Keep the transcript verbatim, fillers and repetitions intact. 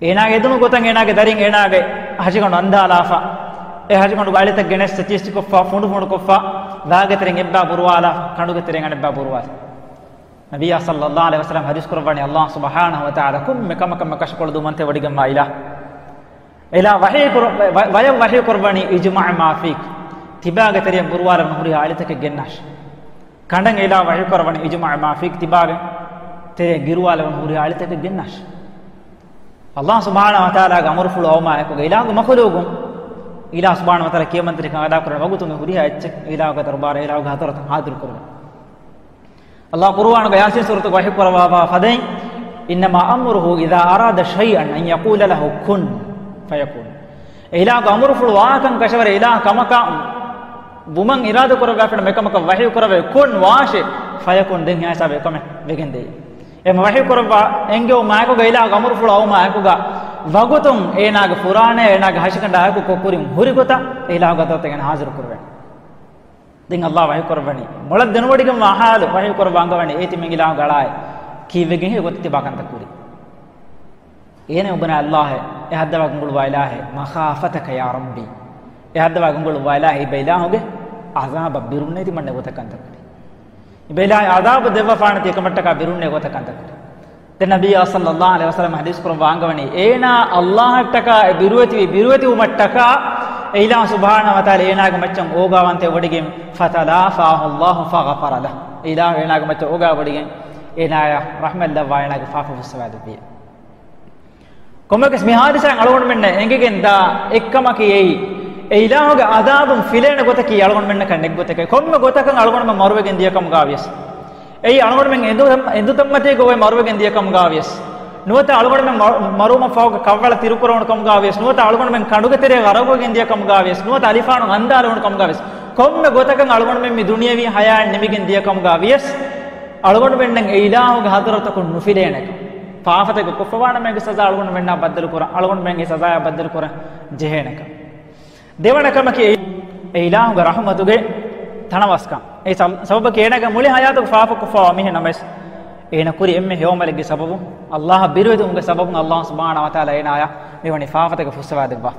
އޭނާގެ އެދުނު ގޮތަށް އޭނާގެ ދަރިން އޭނާގެ ހަށިގަނޑު އަންދާލާފަ، އެ ހަށިގަނޑުގެ އަޅިތައް ގެނެސް ސެޗިސްޓިކޮށްފަ، ފުނޑުފުނޑުކޮށްފަ، ވާގެ ތެރެއިން އެއްބާ ބުރުވާލާ، ކަނޑުގެ ތެރެއިން އަނެއްބާ ބުރުވާލާ. ނަބިއްޔާ ޞައްލައްލާހު ޢަލައިހި ވަސައްލަމަ ޙަދީޘް ކުރައްވަނީ، ﷲ ސުބްޙާނަހޫ ވަތަޢާލާ ކޮންމެ ކަމަކަށް ކަށަކޮޅު ދުވަންތެ ވޮޑިގެންވާ އިލާހު. އިލާހު ވަޙީ ކުރ-، ވަ-، ވަޔަށް ވަޙީ ކުރައްވަނީ، އިޖްމަޢު މާ ފީކް، ތިބާގެ ތެރެއަށް ބުރުވާލެވުނު ހުރިހާ އަޅިތަކެއް ގެންނާށި. ކަނޑަށް އިލާހު ވަޙީ ކުރައްވަނީ، އިޖްމަޢު މާ ފީކް، ތިބާގެ ތެރެއަށް ގިރުވާލެވުނު ހުރިހާ އަޅިތަކެއް ގެންނާށި. ﷲ ސުބްޙާނަހޫ ވަތަޢާލާގެ އަމުރުފުޅު އައުމާ އެކުގަ އިލާހުގެ މަޚުލޫޤުން، އިލާހު ސުބްޙާނަހޫ ވަތަޢާލާ ކިޔަމަންތެރިކަން އަދާކުރަން ވަގުތުން ހުރިހާ އެއްޗެއް އިލާހުގެ ދަރުބާރަށް އިލާހުގެ ޙަޟްރަތަށް ޙާޟިރު ކުރުވޭ. ﷲ ޤުރުއާނުގަ ޔާސީން ސޫރަތުގަ ވަޙީ ކުރައްވާފަ ފަދައިން، إنما أمره إذا أراد شيئا أن يقول له كن فيكون. އެ އިލާހުގެ އަމުރުފުޅު ވާކަން ކަށަވަރެއް އިލާހު ކަމަކަށް ވުމަށް އިރާދަ ކުރައްވާފަ މިކަމަކަށް ވަޙީ ކުރައްވައި، ކުން ވާށޭ، ފަޔަކުން، ދެން ހިސާބެއް ކަމެއް ވެގެންދޭ. އެ ވަޙީ ކުރައްވާ އެންގެވުމާއެކުގަ އިލާހުގެ އަމުރުފުޅު އައުމާއެކުގަ ވަގުތުން އޭނާގެ ފުރާނަޔާ އޭނާގެ ހަށިގަނޑާއެކު ކޮށް ކުރިން ހުރި ގޮތަށް އެ އިލާހުގެ ޙަޟްރަތަށް އޭނާ ޙާޟިރު ކުރުވޭ. ދެން ﷲ ވަޙީ ކުރައްވަނީ، މޮޅަށް ދެނެވޮޑިގެންވާ ޙާލު ވަޙީ ކުރައްވާ އަންގަވަނީ، އޭ ތިމަން އިލާހުގެ އަޅާއޭ، ކީއްވެގެން ހެއްޔޭ ގޮތަށް ތިބާ ކަންތައް ކުރީ؟ އޭނަ އުބުނާ ﷲ އޭ، އެ ހައްދަވާ ގަންގުޅުވާ އިލާހޭ، مخافتك يا ربي. އެ ހައްދަވާ ގަންގުޅުވާ އިލާހޭ، އިބަ އިލާހުގެ ޢަޛާބަށް ބިރުންނޭ ތިމަންނެ ގޮތަށް ކަންތައް ކުރީ. އިބަ އިލާހު ޢަޛާބު ދެއްވަފާނެތީ އެކަމަށްޓަކާ ބިރުންނޭ ގޮތަށް ކަންތައް ކުރީ. ދެން ނަބިއްޔާ ޞައްލައްލާހު ޢަލައިހި ވަސައްލަމަ ޙަދީޘް ކުރައްވާ އަންގަވަނީ، އޭނާ ﷲ އަށްޓަކާ އެ ބިރުވެތިވި، ބިރުވެތިވުމަށްޓަކާ އެ އިލާހު ސުބްޙާނަހޫ ވަތަޢާލާ އޭނާގެ މައްޗަށް އޯގާވަންތައެއް ވޮޑިގެން، فتلافاه الله فغفر له. އިލާހު އޭނާގެ މައްޗަށް އޯގާވޮޑިގެން އޭނާޔަށް ރަޙްމަތް ލައްވާ އޭނާގެ ފާފަ ފުއްސަވާދެއްވި. ކޮންމެވެސް މި ޙާދިސާއިން އަޅުގަނޑުމެންނަށް އެނގިގެން ދާ އެއްކަމަކީ އެއީ، އެ އިލާހުގެ ޢަޛާބުން ފިލޭނެ ގޮތަކީ އަޅުގަނޑުމެންނަކަށް ނެތް ގޮތެކޭ. ކޮންމެ ގޮތަކަށް އަޅުގަނޑުމެން މަރުވެގެން ދިޔަ ކަމުގަ ވިޔަސް، އެއީ އަޅުގަނޑުމެން އެނދު-، އެނދުތައްމަތީގަ އޮތް މަރުވެގެން ދިޔަ ކަމުގަ ވިޔަސް، ނުވަތަ އަޅުގަނޑުމެން މަ-، މަރުވުމަށް ފަހުގަ ކަށްވަޅަށް ތިރުކުރެވުނު ކަމުގަ ވިޔަސް، ނުވަތަ އަޅުގަނޑުމެން ކަނޑުގެ ތެރޭ ޣަރަޤުވެގެން ދިޔަ ކަމުގަ ވިޔަސް، ނުވަތަ އަލިފާނުން އަންދާލެވުނު ކަމުގަ ވިޔަސް، ކޮންމެ ގޮތަކަށް އަޅުގަނޑުމެން މި ދުނިޔެވީ ޙަޔާތް ނިމިގެން ދިޔަ ކަމުގަ ވިޔަސް، އަޅުގަނޑުމެންނަށް އެ އިލާހުގެ ޙަޟްރަތަކުން ނުފިލޭނެކަން، ފާފަތަކެއް ކޮށްފަވާނަމަ އޭގެ ސަޒާ އަޅުގަނޑުމެންނާ ބައްދަލުކުރަން، އަޅުގަނޑުމެން އެ ސަޒާޔާ ބައްދަލުކުރަން ޖެހޭނެކަން. ދެވަނަ ކަމަކީ، އެ އިލާހުގެ ރަޙުމަތުގެ ތަނަވަސްކަން. އެ ސަ-، ސަބަބަކީ އޭނާގެ މުޅި ޙަޔާތުގަ ފާފަ ކޮށްފަވާ މީހެއް ނަމަވެސް، އޭނަ ކުރި އެންމެ ހެޔޮ ޢަމަލެއްގެ ސަބަބުން، ﷲ އަށް ބިރުވެތިވުމުގެ ސަބަބުން ﷲ ސުބްޙާނަހޫ ވަތަޢާލާ އޭނާޔަށް މިވަނީ ފާފަތަކެއް ފުއްސަވާދެއްވާ.